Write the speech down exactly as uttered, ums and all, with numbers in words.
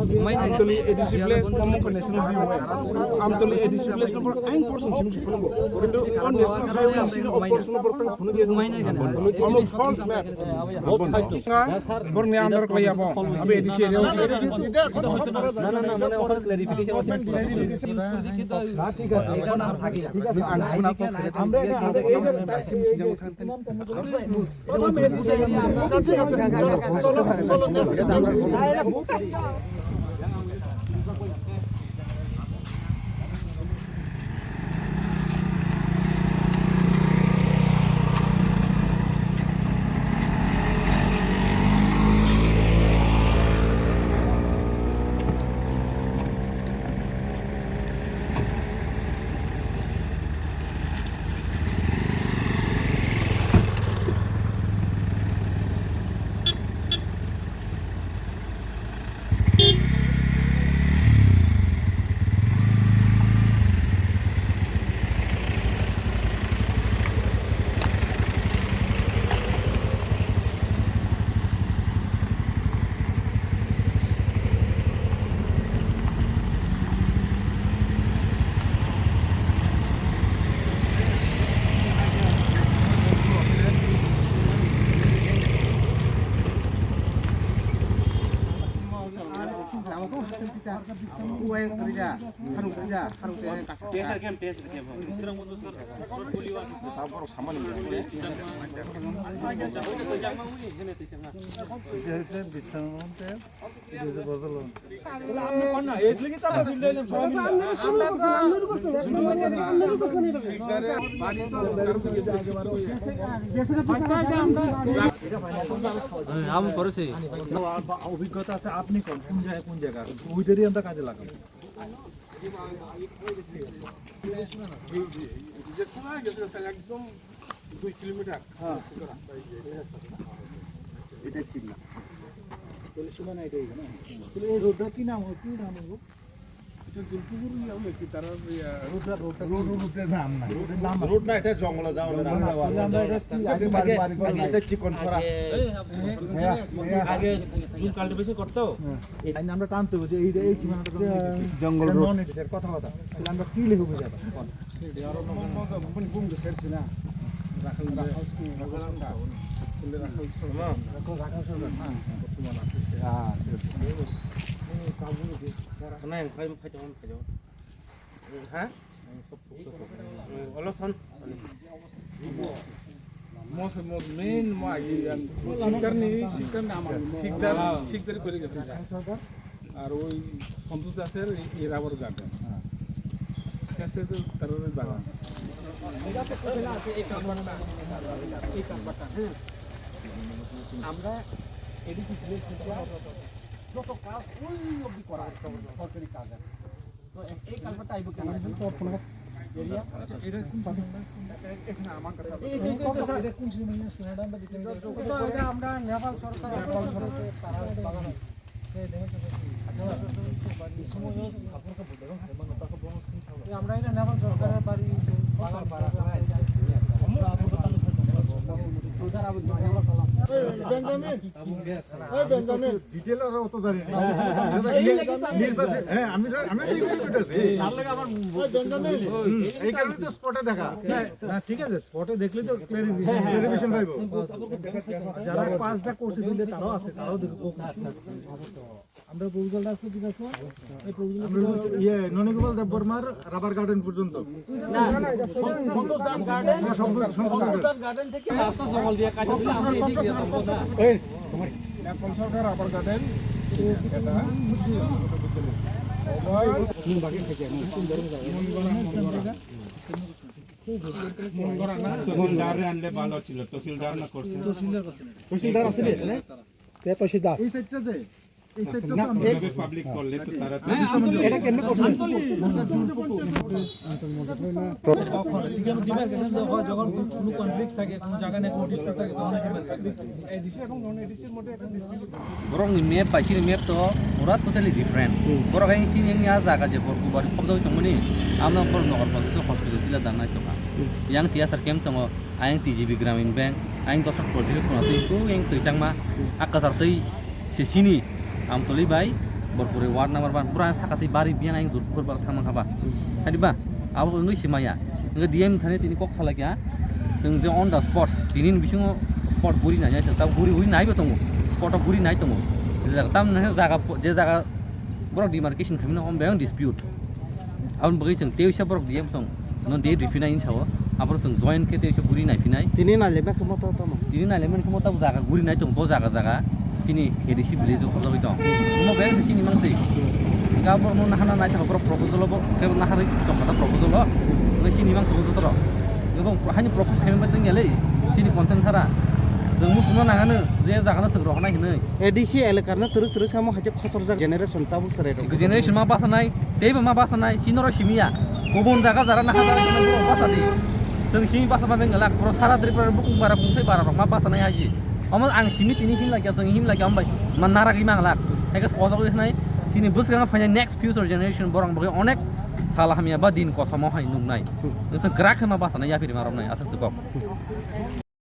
Amtoli A D C place, Pamukka National Highway. Amtoli A D C place number nine percent sini phunukgo. Kintu o National Highway sini o portion number tang phunukya. Omo false map. Borni under ko yabo. Abe A D C area. Na, na, na, mane okhon clarification. Na, thik ase. Thik ase. Amra, amra, ei je, ei je, আমি করেছি। অভিজ্ঞতা আছে, আপনি কোন, কোন জায়গায়, কোন জায়গা, ওইটারই আমরা কাজে লাগাবো। একদম দুই কিলোমিটার। হ্যাঁ। এটা ঠিক না। তাহলে সীমানা এটাই না? তাহলে এই রোডটা কি নাম হয়, কি নাম হলো? এটা জলপাইগুড়ি, ইয়া, কি তারা, ইয়া, রোডটা, রোডটা রোড, রোডের নাম না। রোডের নাম আছে। রোড না, এটা জঙ্গলে যাওয়া, জঙ্গলে যাওয়া। তাহলে আমরা এটা কি আগে, আগে, আগে, আগে, এটা চিকন ছড়া। আগে, হ্যাঁ, হ্যাঁ। আগে জুম কাল্টিভেশন করতো। হ্যাঁ। এই লাইন আমরা টানতে হবে যে এই, এই সীমানাটা তো জঙ্গল রোড। নন এটা কথা কথা। তাহলে আমরা কি লিখবো যাবে? Sikdar ni, sikdar ni amar sikdar, sikdar kori gese. Ar oi Santosh Das er ei rubber garden. Sese to tar oi bagan. আমরা এডিসি ভিলেজ থেকে যত কাজ ওই অবধি করা হচ্ছে সরকারি কাজ আছে। তো এ-, এই কালভার্টটা আইবো কেন? এরিয়া? আচ্ছা, এটা কোন সময়? এখানে আমার কাছে এই যে, এই যে, এটা কোন সময়? এটা আমরা নেপাল সরকার, নেপাল সরকার, তারা বাগান। আমরা এটা নেপাল সরকারের বাড়ি। এই বেঞ্জামিন, এই বেঞ্জামিন। ডিটেইল আর অত জানি না। নির্বাচন, হ্যাঁ, আমি, আমি তো এগুলোই করতেছি। এই বেঞ্জামিন। হুম, এই কারণে তো স্পটে দেখা। না, ঠিক আছে, স্পটে দেখলে তো ক্লিয়ারিফিকেশন পাইবো। যারা পাঁচটা কোর্স দিলে তারাও আছে, তারাও দেখবো। আমরা প্রপোজালটা আসলে ঠিক আছে? এই প্রপোজাল আমরা হচ্ছে ইয়ে, ননীগোপাল দেববর্মার রাবার গার্ডেন পর্যন্ত। না, সন্তোষ দাস গার্ডেন, না, সন্তোষ, সন্তোষ গার্ডেন। সন্তোষ দাস গার্ডেন থেকে রাস্তা জঙ্গল দিয়ে কাটিয়ে দিলে আমরা এদিকে দিয়ে যাবো। এই, তোমার নেপাল সরকার রাবার গার্ডেন, এটা তহসিলদারে আনলে ভালো ছিল, তহসিলদার না করছে। তহসিলদার আছে রে এখানে? কে তহসিলদার? এই সাইডটা যে, এই সাইডটা তো আমরা কিভাবে পাবলিক করলে তো তারা তো এটা কেমনে করছে? যখন কোনো কনফ্লিক্ট থাকে, কোনো জায়গা নিয়ে কোনো ডিসপিউট থাকে, তখন ডিমার্কেশন। এডিসি এখন নন এডিসির মধ্যে একটা dispute. Borok ni map bai chini map to pura totally different. Hmm. Borok hai chini wngya jaga je borok kubari khobda oi tongmani, amno borok nokar phalto hospital tila dan nai tongkha. Hmm. Yang T S R camp tongo, ayang T G B Gramin Bank, ayang dos lakh project khuna twi, ko yang twi changma, hmm, akasar twi se chini Amtoli bai Borpuri ward number one, pura sakati bari biyang ayang jur pur bar thangma khaba. Hadi ba, abo wngwi simaya. Wngwi D M thani tini kok salai kya. Seng je on the spot, tini ni bisingo spot guri nai, nai, ta guri, guri nai bo tongo. Spot o guri nai tongo. Je jaga, tam na jaga, je jaga borok demarcation khamina om bayang dispute. Aboni bagwi chwng tei uisa borok D M song no date riphinai hinwi sao. Aboro chwng join khe tei uisa guri naiphinai. Tini nailema khe moto tamo? Tini nailema khe moto jaga guri nai tong, bo jaga jaga. Chini A D C village o khobjagwi tong. Omo khe chini mangswi. Ga borok no nahana naithok borok proposal o bo khe naharwi tong kha proposal o. Nang chini mangswi joto rok. Nang bo haini propose khaima bai tong ya le. Chini consent sara. Chwng muchungma nangano je jaga no chwng rohornai hinwi. A D C elakar no twrwk twrwk khe omo hai khe khochorjak generation tabuk chwrai rok. Generation ma basanai, teibo ma basanai, chini oro simiya. Kubun jaga jara naha jara khe borok basa di. Chwng simi basa ma bengalak, boro sara Tripura bukung bara bungthai bara rok ma basanai haji. Omo ang simi tini himlai kya, chwng himlai kya, hambai ma naragwi manglak. Hai khe sojagwi khnai, chini bwskango phainai next future generation borok bagwi onek sal hamya ba din kosomo hai nuknai. Chwng kwrak khe ma basanai yapiri ma romnai, aswk se kok.